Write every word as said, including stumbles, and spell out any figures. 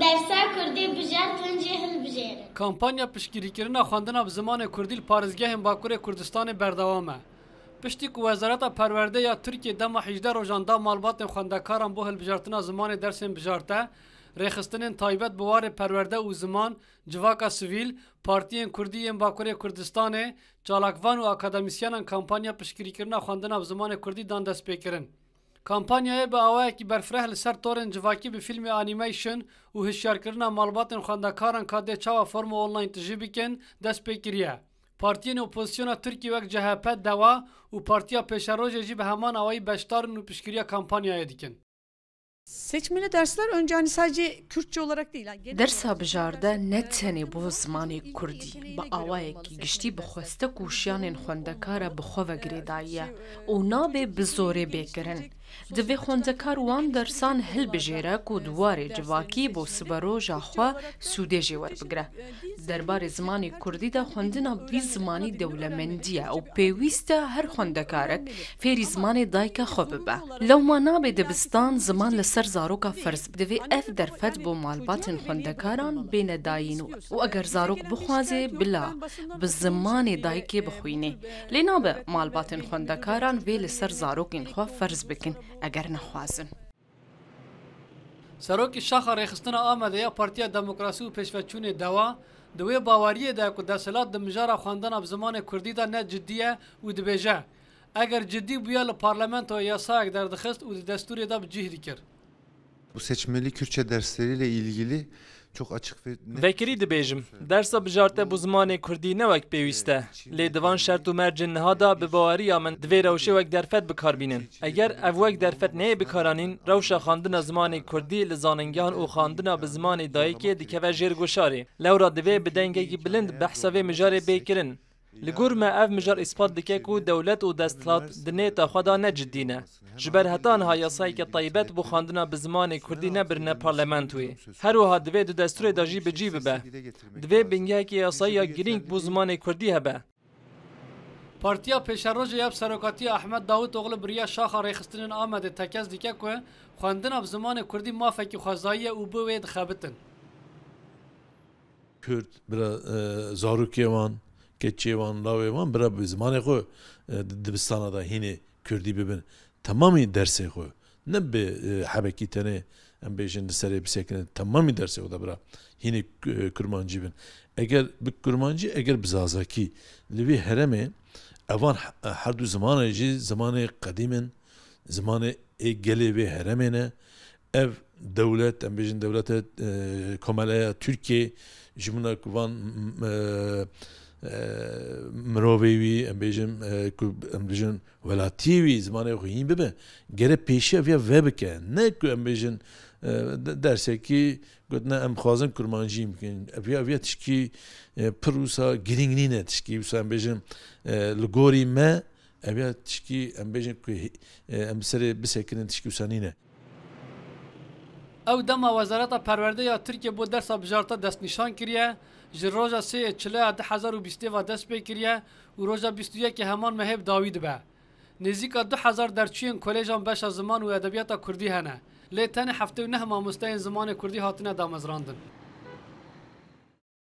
Dersa kurdî bijart, hûn jî hilbijêrin. Kampanya piştgirîkirina xwendina bi zimanê kurdî li parêzgehên Bakurê Kurdistanê berdewam e. Piştî ku Wezareta Perwerdê ya Tirkiyê dema hejdeh rojan da malbatên xwendekaran bo hilbijartina zimanê dersên bijarte, rêxistinên taybet bi warê perwerde û ziman, civaka sivîl, partiyên kurdî yên Bakurê Kurdistanê, çalakvan û akademîsyenan kampanya piştgirîkirina xwendina bi zimanê kurdî dan destpêkirin. Kampanyayê bi awayekî berfireh li ser torên civakî bi fîlmê animation û hişyarkirina malbatên xwendekaran ka dê çawa forma online tijî bikin, dest pê kiriye. Partiyên opozisyona Tirkiyê wek C H P, DEWA û Partiya Pêşerojê jî bi heman awayî beşdar in û piştgiriya kampanyayê dikin. Seçmeli dersler önce hani sadece Kürtçe olarak değil, ha, genel Dersa olarak bijarde ne tenê bo zimanê kurdî, bi awayekî giştî bi xwestek û şiyanên xwendekar e bi xwe ve girêdayî ye û nabe bi zorê bê kirin. Divê xwendekar wan dersan hilbijêre ku di warê civakî bo siberoja xwe sûdê jê werbigire. Di derbarê zimanê kurdî de xwendina vî zimanî dewlemendî ye û pêwîst e her xwendekarek fêrî zimanê dayika xwe bibe. Lewma nabe dibistan ziman li ser zaroka ferz be. Divê ev derfet bo malbatên xwendekaran bêne dayîn û, û eger zarok bixwaze bila bi zimanê dayikê bixwîne. Lê nabe malbatên xwendekaran vê li ser zarokên xwe ferz bikin eger nexwazin. Serokê Şaxa Rêxistina Amedê ya Partiya Demokrasî û Pêşveçûnê, DEWA, di wê baweriyê de ye ku desthilat di mijara xwendina bi zimanê kurdî de ne cidî ye û dibêje, eger cidî bûya li parlamentoyê yasayek derdixist û di destûrê de bi cih dikir. Bu seçmeli Kürtçe dersleriyle ilgili çok açık ve net Vekirî dibêjim, dersa bijarte bo zimanê kurdî ne wek pêwîst e. Lê di van şert û mercên niha de bi baweriya min divê rewşê wek derfet bi kar bînin. Eger ev wek derfet neyê bikaranîn, rewşa xwendina zimanê kurdî li zanîngehan û xwendina bi zimanê dayikê dikeve jêr goşarê. Lewra divê bi dengekî bilind behsa vê mijarê bê kirin. Li gor me ev mijar îspat dike ku dewlet û desthilat di nêta xwe de ne cidî ne. Ji ber heta niha yasayeke taybet bo xwendina bi zimanê kurdî nebirine parlamentoyê. Her wiha divê di destûrê de jî bi cî bibe. Divê bingeheke yasayî ya girîng bo zimanê kurdî hebe. Partiya Pêşerojê ya bi serokatiya Ahmet Davutoglu bi riya Şaxa Rêxistinên Amedê tekez dike ku xwendina bi zimanê kurdî mafekî xwezayî ye û bi wê dixebitin. Kurd, bira, e, zarokê wan, keçê wan, lawê wan, bira bi zimanê xwe, e, di dibistana de hînê kurdî bibin. Temamî dersê xwe. Ne bi, e, hebekî tenê, em bêjin, li serê bisekinin. Temamî dersê xwe de bira hînê, e, kurmancî bin. Eger bi kurmancî, eger bi zazakî. Li vê heremê evan he-, her du zimanê jî zimanê qedîm in, zimanê ê gelê vê heremê ne. Ev dewlet, em bêjin dewlete, e, komeleya Tirkiyê, ji min re ku van, m-, e, e, mirovê wî, em bêjin, e, ku, em bêjin welatiyê wî zimanê xwe hîn bibe, gere pêşiya viya vebike. Ne ku em bêjin, e, de-, dersekî gotine em xwazin kurmancî bikin. Ev ya, ev ya tişkî, e, pir wisa girîng nîne, tişkî wisa em bêjin, e, li gorî me, ev ya tişkî em bêjin ku, e, em serê bisekinin, tişkî wisa nîne. Ew dema Wezareta Perwerdê ya Tirkiye bo dersa bijarte destnîşan kiriye, ji roja sê yê Çileya du hezar û bîstê ve dest pê kiriye û roja bîst û yekê heman mehê bi dawî dibe. Nêzîka du hezar derçûyên kolêjan beşa ziman û edebiyata kurdî hene, lê tenê heftê û neh mamosteyên zimanê kurdî hatine damezrandin.